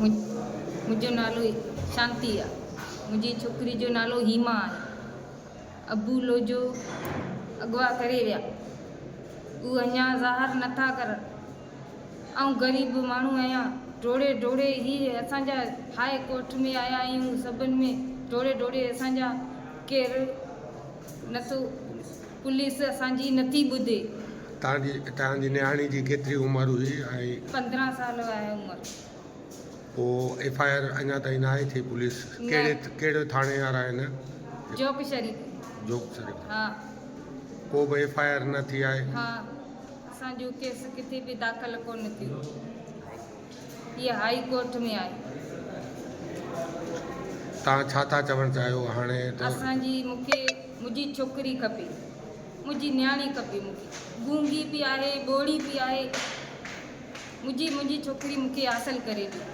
منهنجو نالو شانتي آ. منهنجي ڇوڪري جو نالو هيما آهي. ابو لوجو اغوا ڪري ويا. هو اڃا ظاهر نٿا ڪرن. آئون غريب ماڻهو آهيان. ڊوڙي ڊوڙي هي اسان جا هاء ڪورٽ ۾ آيا آهيون سڀن ۾ ڊوڙي ڊوڙي اسان جا ڪير نٿو پوليس اسان جي نٿي ٻڌي. توهان جي توهان جي نياڻي جي ڪيتري عمر هئي ۽. 15 سال آهي عمر. پوء ايف I R اڃا تائين ناهي ٿي پوليس ڪهڙي ڪهڙي ٿاڻي وارا آهن. جوڪ شريف. جوڪ شريف. ها. ڪو به ايف I R نه ٿي آهي. ها اسان جو ڪيس ڪٿي به داخل ڪونه ٿيو. هيء هائي ڪورٽ ۾ آهي. توهان ڇا ٿا چوڻ چاهيو هاڻي ته. اسان جي مون کي منهنجي ڇوڪري کپي. منهنجي نياڻي کپي مون کي گونگي به آهي ٻوڙي به آهي منهنجي منهنجي ڇوڪري مون کي حاصل ڪري ڏيو.